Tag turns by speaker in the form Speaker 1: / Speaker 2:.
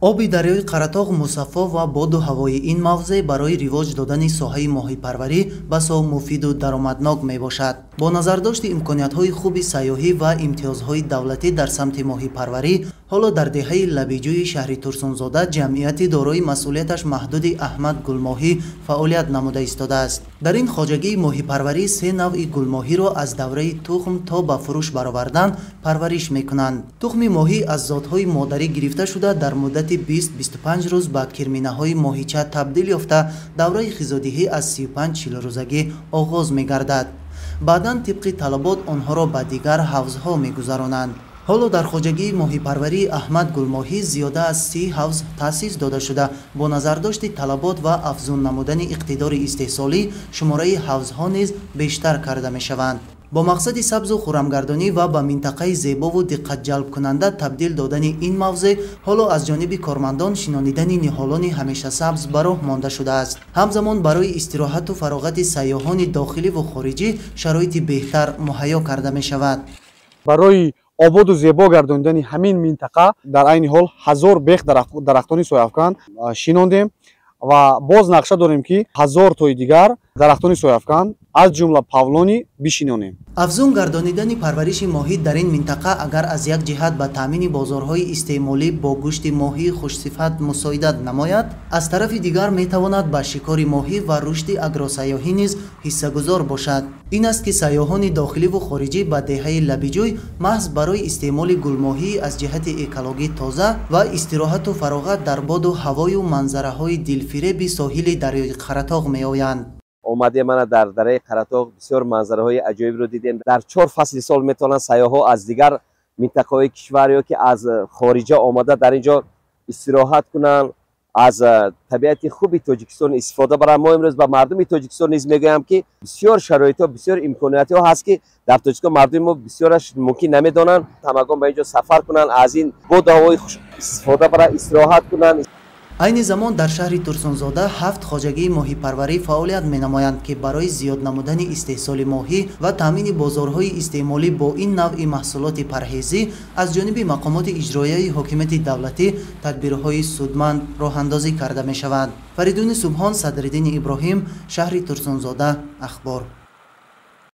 Speaker 1: Оби дарёи Қаратоғ мусаффо ва боду ҳавои ин мавзеъ барои ривоҷ додани соҳаи моҳипарварӣ басо муфиду даромаднок мебошад. Бо назардошти имкониятҳои хуби сайёҳӣ ва имтиёзҳои давлатӣ дар самти моҳипарварӣ, ҳоло дар деҳаи Лабиҷӯи шаҳри Турсунзода ҷамъияти дорои масъулияташ маҳдуди Аҳмад Гулмоҳӣ фаъолият намуда истодааст. Дар ин хоҷагии моҳипарварӣ се навъи гулмоҳиро аз давраи тухм то ба фурӯш баровардан парвариш мекунанд. Тухми моҳӣ аз зотҳои модарӣ гирифта шуда, дар муддати 20-25 рӯз ба кирминаҳои моҳича табдил ёфта, давраи хизодиҳӣ аз 35-40 рӯзагӣ оғоз мегардад. Баъдан тибқи талабот онҳоро ба дигар ҳавзҳо мегузаронанд. Ҳоло дар хоҷагии моҳипарварии Аҳмад Гулмоҳӣ зиёда аз 30 ҳавз таъсис дода шуда, бо назардошти талабот ва афзун намудани иқтидори истеҳсолӣ шумораи ҳавзҳо низ бештар карда мешаванд. Бо мақсади сабзу хуррамгардонӣ ва ба минтақаи зебову диққатҷалбкунанда табдил додани ин мавзеъ, ҳоло аз ҷониби кормандон шинонидани ниҳолони ҳамешасабз ба роҳ монда шудааст. Ҳамзамон барои истироҳату фароғати сайёҳони дохиливу хориҷӣ шароити беҳтар муҳайё карда мешавад.
Speaker 2: Барои ободу зебо гардондани ҳамин минтақа дар айни ҳол 1000 бех дарахтони сояафкан шинондем ва боз нақша дорем, ки 1000 тои дигар дарахтони сояафкан, аз ҷумла павлонӣ, бишинонем.
Speaker 1: Афзун гардонидани парвариши моҳӣ дар ин минтақа агар аз як ҷиҳат ба таъмини бозорҳои истеъмолӣ бо гӯшти моҳии хушсифат мусоидат намояд, аз тарафи дигар метавонад ба шикори моҳӣ ва рушди агросайёҳӣ низ ҳиссагузор бошад. Ин аст, ки сайёҳони дохиливу хориҷӣ ба деҳаи Лабиҷӯй маҳз барои истеъмоли гулмоҳӣ аз ҷиҳати экологӣ тоза ва истироҳату фароғат дар боду ҳавою манзараҳои дилфиреби соҳили дарёи Қаратоғ меоянд.
Speaker 3: Омадем мана дар дараи Қаратоғ, бисёр манзараҳои аҷоибро дидем. Дар 4 фасли сол метавонанд сайёҳҳо аз дигар минтақаҳои кишвар ё ки аз хориҷа омада дар ин ҷо истироҳат кунанд, аз табиати хуби Тоҷикистон истифода баранд. Мо имрӯз ба мардуми Тоҷикистон низ мегӯям, ки бисёр шароитҳо, бисёр имкониятҳо ҳаст, ки дар Тоҷикистон мардуми мо бисёраш мумкин намедонанд. Ҳамагон ба ин ҷо сафар кунанд, аз ин боду ҳавои хуш истифода баранд, истироҳат кунанд.
Speaker 1: Айни замон дар шаҳри Турсунзода 7 хоҷагии моҳипарварӣ фаъолият менамоянд, ки барои зиёд намудани истеҳсоли моҳӣ ва таъмини бозорҳои истеъмолӣ бо ин навъи маҳсулоти парҳезӣ аз ҷониби мақомоти иҷроияи ҳокимияти давлатӣ тадбирҳои судманд роҳандозӣ карда мешаванд. Фаридуни Субҳон, Садриддини Иброҳим, шаҳри Турсунзода, Ахбор.